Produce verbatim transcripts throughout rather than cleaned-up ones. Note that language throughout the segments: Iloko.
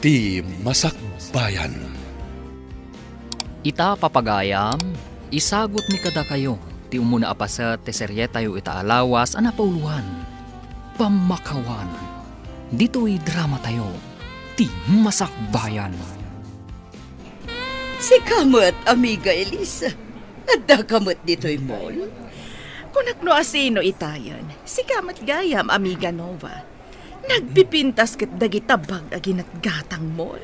Ti Masakbayan. Ita, papagayam, isagutmi kadakayo ti umuna a paset ti serietayo ita a lawas a napauloan, Pammakawan, ditoy dramatayo, Ti Masakbayan. Sika met, Amiga Elisa. Addaka met ditoy mall? Kunak no asino itayen. Sika met gayam, Amiga Nova. Nagpipintas ket dagita bag a ginatgatangmo.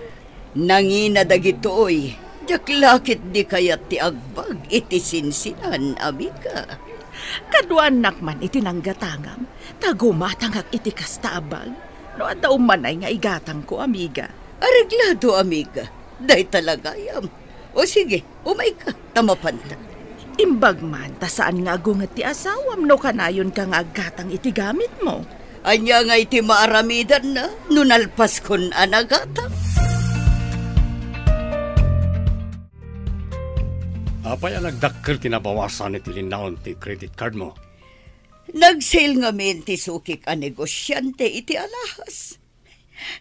Nangina dagitoy, diak la ketdi kayat ti agbag iti sinsinan, amiga. Kaduaannak man iti nanggatangam, ta gumatangak iti kasta a bag. No adda ummanay nga igatangko, amiga. Areglado, amiga. Dayta la gayam. O sige, umayka, ta mapanta. Imbag man ta saan nga agunget ti asawam no kanayonka nga aggatang iti gamitmo. Ania ngay ti maaramidanna no nalpaskon a nagatang? Apay a nagdakkel ti nabawasan iti linnaon ti credit cardmo? Nag-sale ngamin ti sukik a negosiante iti alahas.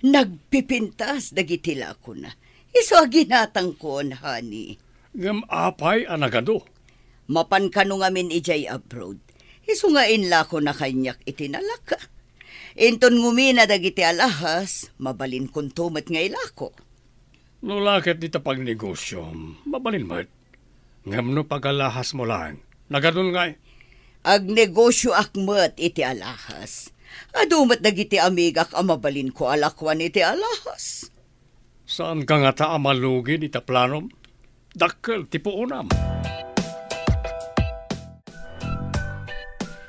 Nagpipintas dagiti lakona. Isu a ginatangkon, honey. Ngem apay a nagadu? Mapan kano ngamin idiay abroad. Isu nga inlakona kaniak iti nalaka. Inton ngumina dagiti alahas, mabalinkonto met nga ilako. No la ket dita pagnegosiom, mabalin met. Ngem no pagalahasmo laeng, nagadun ngay? Agnegosioak met iti alahas. Adu met dagiti amigak a mabalinko a lakuan iti alahas. Saanka ngata a malugi dita planom? Dakkel ti puonam.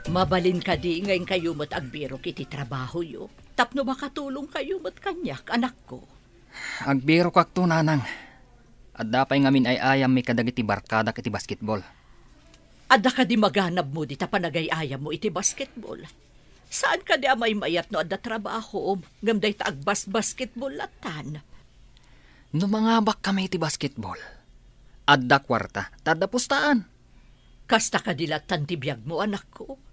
Mabalin kadi nga inkayo met agbirok iti trabahoyo, tapno makatulongkayo met kaniak, anakko? Agbirokakto, nanang. Adda pay ngamin ay-ayammi kadagiti barkadak iti basketball. Adda kadi maganabmo dita panagay-ayammo iti basketball? Saan kadi a maymayat no adda trabahom, ngem dayta agbasbasketball lattan? No mangabakkami iti basketball, adda kuarta, ta adda pustaan. Kasta kadi lattan ti biagmo, anakko?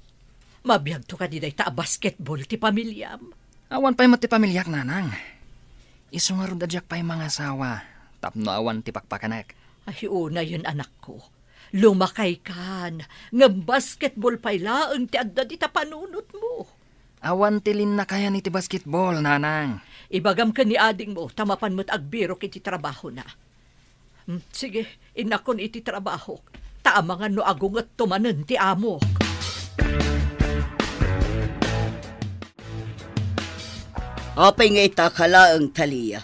Mabiagto kadi dayta a basketball ti pamiliam? Awan pay met ti pamiliak, nanang. Isu ngarud a diak pay mangasawa tapno awan ti pakpakanek. Ay, unayen, anakko. Lumakaykan, ngem basketball pay laeng ti adda dita panunotmo. Awan ti linnakayan iti basketball, nanang. Ibagam ken ni adingmo ta mapan met agbirok iti trabahona. Hmm, sige, innakon iti trabahok, ta amangan no agungetto manen ti amok. Apay nga itaka laeng, Talia?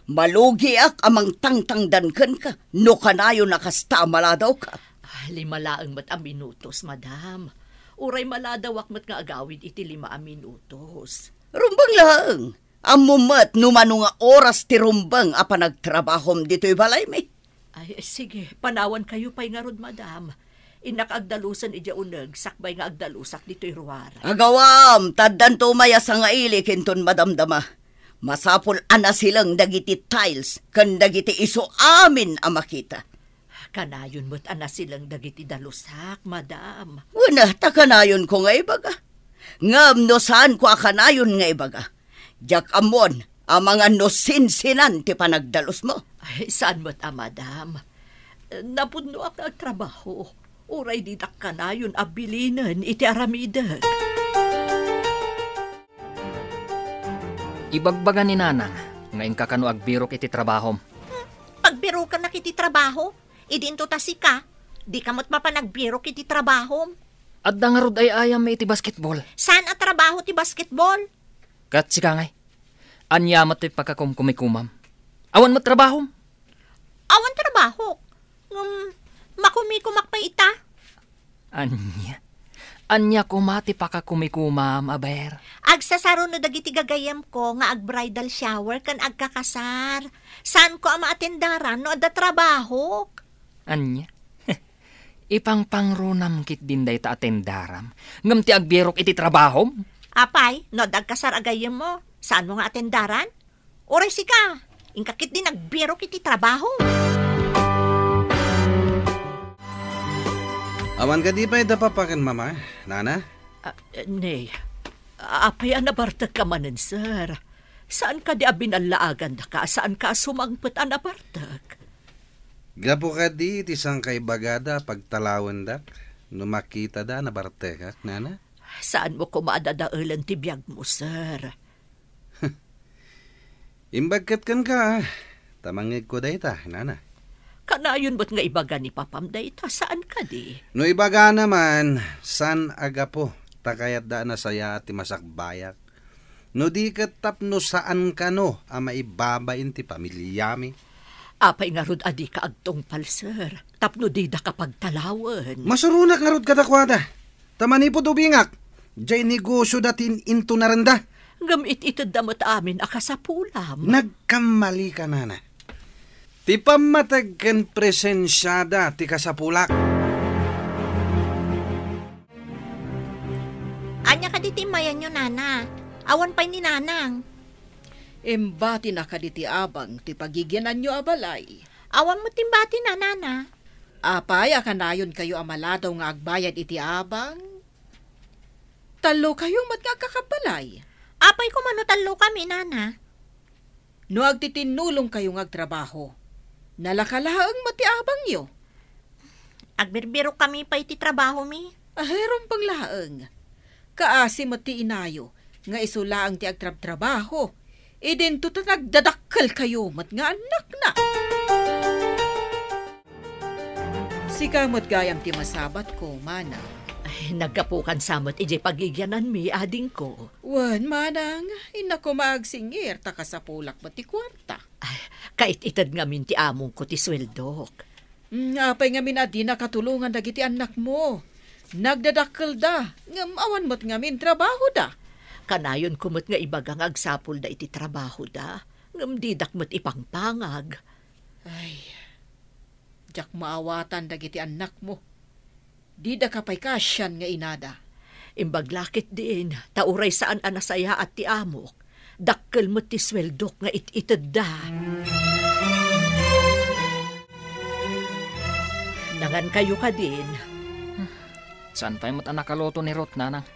Malugiak a mangtangtangdan kenka no kanayon a kasta a maladawka. Ah, lima laeng met a minutos, madam. Uray maladawak met nga agawid iti lima a minutos. Rumbeng laeng. Ammom met no mano nga oras ti rumbeng a panagtrabahom ditoy balaymi. Ay, sige, panawankayo pay ngarud, madam. Innak agdalusen idiay uneg sakbay nga agdalusak ditoy ruar. Agawam, ta addanto umay a sangailik inton madamdama. Masapul a nasileng dagiti tiles ken dagiti isu amin a makita. Kanayon met a nasileng dagiti dalusak, madam. Wen, ta kanayonko nga ibaga. Ngem no saanko a kanayon nga ibaga, diak ammon amangan no sinsinan ti panagdalusmo. Ay, saan met a, madam. Napudnoak nga agtrabaho. Uray ditak kanayon a bilinen iti aramidek. Ibagbaga ni nanang nga inka kano agbirok iti trabahom. Hmm, pagbirokanak iti trabaho? Idinto ta sika, dika met mapan agbirok iti trabahom. Adda ngarud ay-ayammi iti basketball. Saan a trabaho ti basketball? Ket sika ngay, ania met ti pakakumkumikumam? Awan met trabahom? Awan trabahok. Ngem, makumikumak pay ita. Ania? Ania koma ti pakakumikumam, aber? Agsasaruno dagiti gagayyemko nga ag-bridal shower ken agkakasar. Saanko a maatendaran no adda trabahok. Ania? Ipangpangrunam ketdin dayta atendaram, ngem ti agbirok iti trabahom? Apay, no adda agkasar a gayyemmo, saanmo nga atendaran? Uray sika, inka ketdi nagbirok iti trabaho. Awan kadi pay da papa ken mama, nana? Ah, ne, apay a nabartekka manen, sir? Saan kadi a binallaagandaka a saanka a sumangpet a nabartek? Gapu kadi ti sangkaibagada a pagtalawendak no makitada a nabartekak, nana? Saanmo koma a dadaelen ti biagmo, sir. Imbag ket kenka, ta mangngegko dayta, nana. Kanayon met nga ibaga ni papam dayta, saan kadi? No ibagana man, saan a gapu ta kayatda a nasayaat ti masakbayak. No di ket tapno saan kano a maibabain ti pamiliami. Apay ngarud a dika agtungpal, sir, tapno didaka pagtalawen? Masuronak ngarud kadakuada. Ta manipud ubingak, diay negosioda ti in-, intunarenda. Ngem it-itedda met amin a kasapulam. Nagkammalika, nana. Ti pammateg ken presensiada ti kasapulak. Ania kadi ti immayanyo, nana? Awan pay ni nanang. Imbatina kadi ti abang ti pagigiananyo a balay? Awan met imbatina, nana. Apay a kanayonkayo a maladaw nga agbayad iti abang? Tallokayo met nga agkakabbalay. Apay koma no tallokami, nana? No agtitinnulongkayo nga agtrabaho, nalaka laeng met ti abangyo. Agbirbirokkami pay ti trabahomi. Ay, rumbeng laeng. Kaasi met ti inayo nga isu laeng ti agtrabtrabaho, idinto ta nagdadakkelkayo met nga annakna. Sika met gayam ti masabatko, manang. Ay, naggapukan sa met idiay pagigiananmi, adingko. Wen, manang, innak koma agsingir ta kasapulak met ti kuarta. Ay, kait-ited ngamin ti amongko ti sueldok. Mm, apay ngamin a dinaka tulongan dagiti annakmo? Nagdadakkelda, ngem awan met ngamin trabahoda. Kanayonko met nga ibaga nga agsapulda iti trabahoda, ngem didak met ipangpangag. Ay, diak maawatan dagiti annakmo. Didaka pay kaasian nga inada. Imbag la ketdin, ta uray saan a nasayaat ti amok, dakkel met ti sueldok nga it-itedda. Nangankayo kadin. Saan pay met a nakaluto ni Ruth, nanang?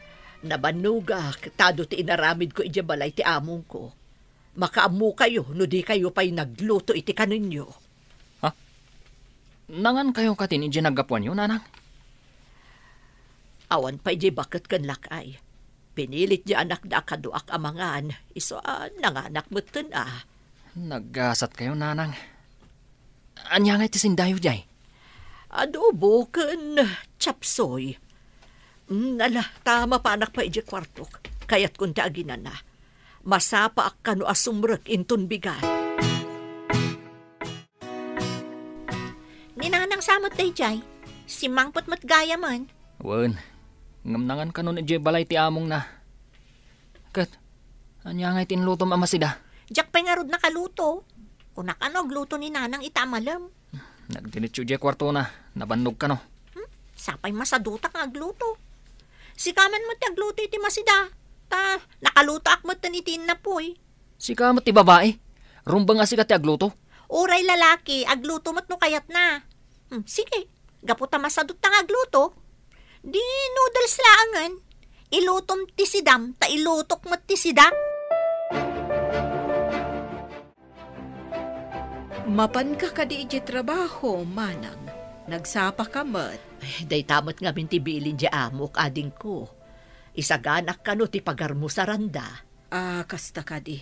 Nabannogak, ta adu ti inaramidko idiay balay ti amongko. Makaammokayo no dikayo pay nagluto iti kanenyo. Ha? Nangankayo katin idiay naggapuanyo, nanang? Awan pay diay baket ken lakay. Pinilit diay anakda a kaduak a mangan, isu a nanganak metten a. Naggasatkayo, nanang. Ania ngay ti sindayo diay? Adobo ken chapsoy. Mm, ala, ta mapanak pay idiay kuartok. Kayatkon ti aginana. Masapaak kano a sumrek inton bigat. Ni nanang sa met daydiay, simmangpet met gayamen. Wen, ngem nangan kano idiay balay ti amongna. Ket, ania ngay ti inlutom a masida? Diak pay ngarud nakaluto. Kunak a no agluto ni nanang ita a malem. Nagdiretso idiay kuartona, nabannog kano. Hmm? Sapay masadutak nga agluto. Sika man met ti agluto iti masida. Ta, nakalutoak metten iti innapoy. Sika met ti babai. Rumbeng a sika ti agluto. Uray lalaki, agluto met no kayatna. Hmm, sige, gapu ta masadutta nga agluto, di noodles laengen. Ilutom ti sidam, ta ilutok met ti sidak. Mapanka kadi idiay trabaho, manang? Nagsapaka met? Ay, dayta met ngamin ti bilin diay amok, adingko. Isaganak kano ti pagarmusaranda. Ah, kasta kadi.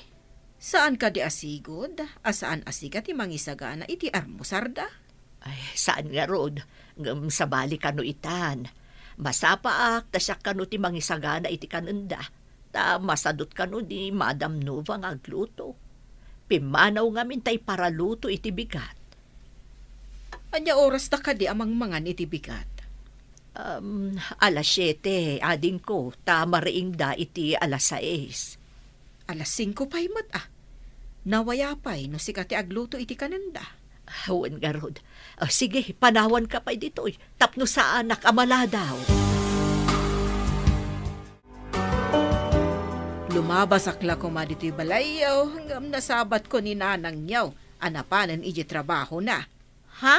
Saan kadi a sigud a saan a sika ti mangisagana iti armusarda? Ay, saan ngarud, ngem sabali kano itan. Masapaak ta siak kano ti mangisagana iti kanenda, ta masadut kano ni Madam Nova nga agluto. Pimmanaw ngamin ta iparaluto iti bigat. Ania oras ta kadi a mangmangan iti bigat? Um, alas siete, adingko, ta mariingda iti alas sais. Alas singko pay met, a. Nawaya pay no sika ti agluto iti kanenda. Wen ngarud. Ah, sige, panawanka pay ditoy, tapno saanak a maladaw. Lumabasak la koma ditoy balayyo, ngem nasabatko ni nanangyo a napanen idiay trabahona. Ha?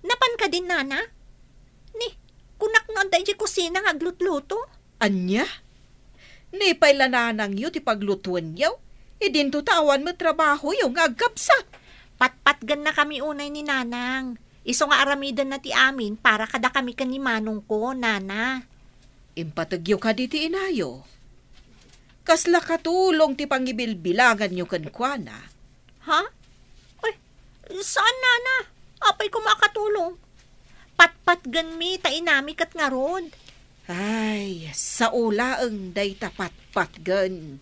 Napan kadin, nana? Ni, kunak no adda idiay kusina nga aglutluto? Ania? Ni pay la nanangyo ti paglutuenyo? Idinto ta awan met trabahoyo nga agkabsat. Patpatgennakami unay ni Nanang. Isu nga aramidenna ti amin para kadakami ken ni Manongko, Nana. Impategyo kadi ti inayo. Kasla katulong ti pangibilbilanganyo kenkuana. Ha? Ay, saan, Nana? Apay koma a katulong? Patpatgenmi ta inami ket ngarud. Ay, sao laeng dayta patpatgen.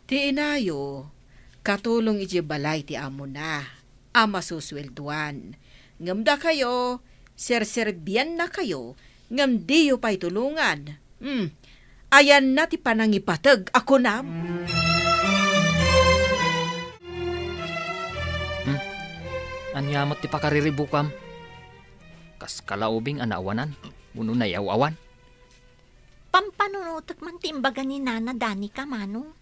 Ti inayo, katulong idiay balay ti amona a masusueldoan. Ngem dakayo, serserbiannakayo, ngem diyo pay tulongan. Hmm. Ayanna ti panangipateg a kunam? Hmm. Ania met ti pakariribukam? Kas kalaubing a naawanan, wenno nayaw-awan? Pampanunotek man ti imbaga ni Nana Danica, Manong.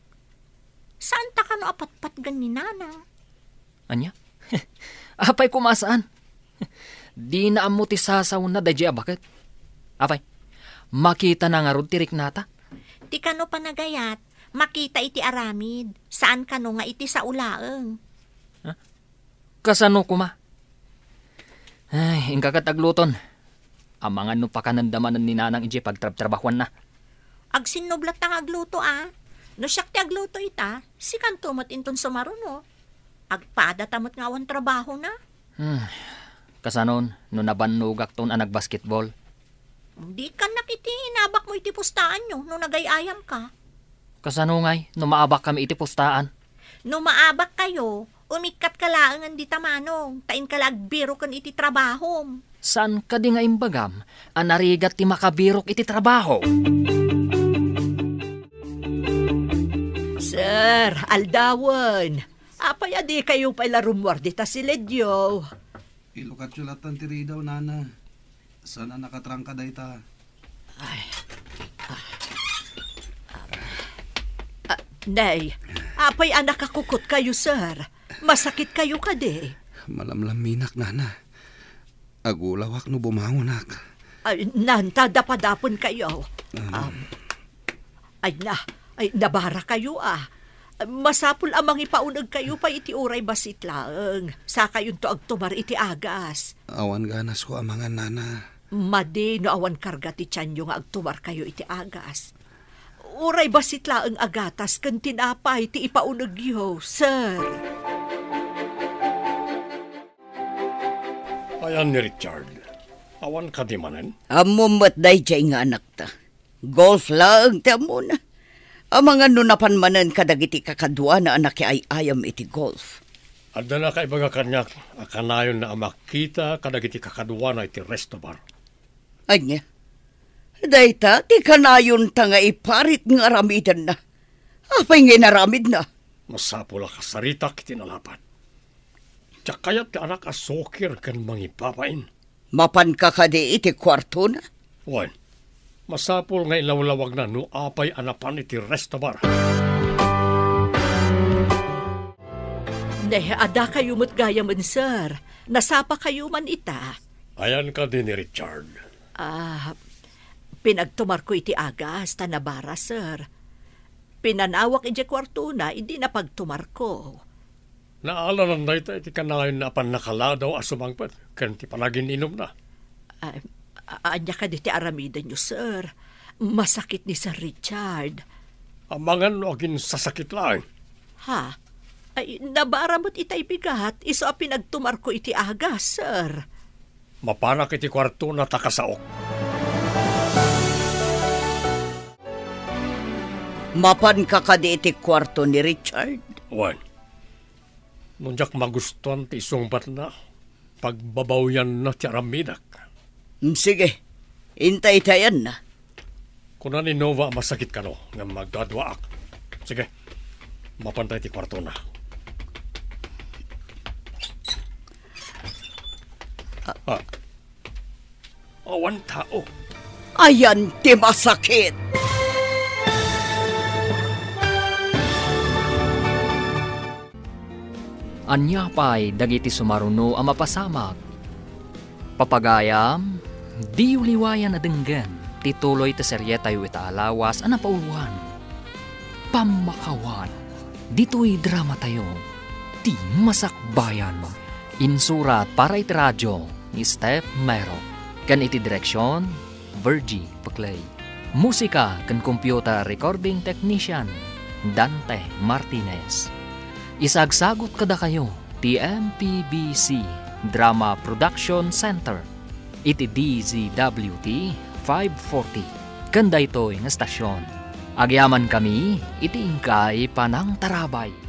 Saanta kano a patpatgen ni Nana? Ania? Apay koma a saan? Dina ammo ti sasaona daydiay a baket. Apay, makitana ngarud ti riknata? Ti kano panagayat, makita iti aramid, saan kano nga iti sao laeng. Ha? Kasano koma? Ay, inka ket agluton. Amangan no pakanenda manen ni Nanang idiay pagtrabtrabahuanna. Agsinnublatta nga agluto, a. No siak ti agluto ita, sikanto met inton sumaruno. Agpadata met nga awan trabahona. Hmm. Kasanon, no nabannogakton a nagbasketball? Dikannak iti inabakmo iti pustaanyo no nagay-ayamka. Kasano ngay no maabakkami iti pustaan? No maabakkayo, umikkatka laengen dita, Manong, ta inka la agbiroken iti trabahom. Saan kadi nga imbagam a narigat ti makabirok iti trabaho? Sir, aldawen. Apay a dikayo pay la rummuar dita siledyo? Ilukatyo lattan ti ridaw, Nana. Saan a nakatrangka dayta. Ay. Ah. Ah, Nay, apay a nakakukot kayo, sir? Masakit kayo kadi? Malamlaminak, Nana. Agulawak no bumangonak. Ay, nanta, dapadapen kayo. Um. Um, Ay na, ay, nabara kayo, a. Masapul a mangipauneg kayo pay iti uray bassit laeng. Sakayonto agtumar iti agas. Awan ganasko a mangan, Nana. Madi no awan karga ti tianyo nga agtumar kayo iti agas. Uray bassit laeng a gatas ken tinapay ti ipaunegyo, sir. Ayan ni Richard. Awan kadi manen? Ammom met daydiay nga anakta. Golf laeng ti ammona. Amangan no napan manen kadagiti kakaduana a nakiay-ayam iti golf. Adda nakaibaga kaniak a kanayonna a makita kadagiti kakaduana iti resto bar. Ania? Dayta ti kanayonta nga iparit nga aramidenna. Apay nga inaramidna? Masapul a kasaritak iti nalapad. Diak kayat ti anak a sokir ken mangibabain. Mapanka kadi iti kuartona? Wen, masapul nga ilawlawagna no apay a napan iti resto bar. Ne, adda kayo met gayamen, sir. Nasapa kayo man ita. Ayan kadi ni Richard? Ah, pinagtumarko iti agas ta nabara, sir. Pinanawak idiay kuartona idi napagtumarko. Naalanan dayta iti kanayonna a pannakaladaw a sumangpet ken ti panagin-inumna. Ah, a-, ania kadi ti aramidenyo, sir? Masakit ni Sir Richard. Amangan no aginsasakit laeng. Ha? Ay, nabara met itay bigat, isu a pinagtumarko iti agas, sir. Mapanak iti kuartona ta kasaok. Mapanka kadi iti kuarto ni Richard? Wen, no diak magustuan ti isungbatna, pagbabawyanna ti aramidek. Mm, sige, intaytayanna. Kuna ni Nova a masakit kano, ngem magduaduaak. Sige, mapantay ti kuartona. Ah. Ah. Awan tao. Ayan ti masakit! Ania pay dagiti sumaruno a mapasamak? Papagayam, diyo liwayan a denggen ti tuloy ti serietayo ita a lawas a napauloan, Pammakawan. Ditoy dramatayo, ti Masakbayan. Insurat para iti radio ni Steph Mero, ken iti direksion, Virgie Paclay. Musika ken computer recording technician, Dante Martinez. Isagsagut kadakayo ti M P B C Drama Production Center iti D Z W T five forty. Ken daytoy nga estasion, agyamankami iti inkay panangtarabay.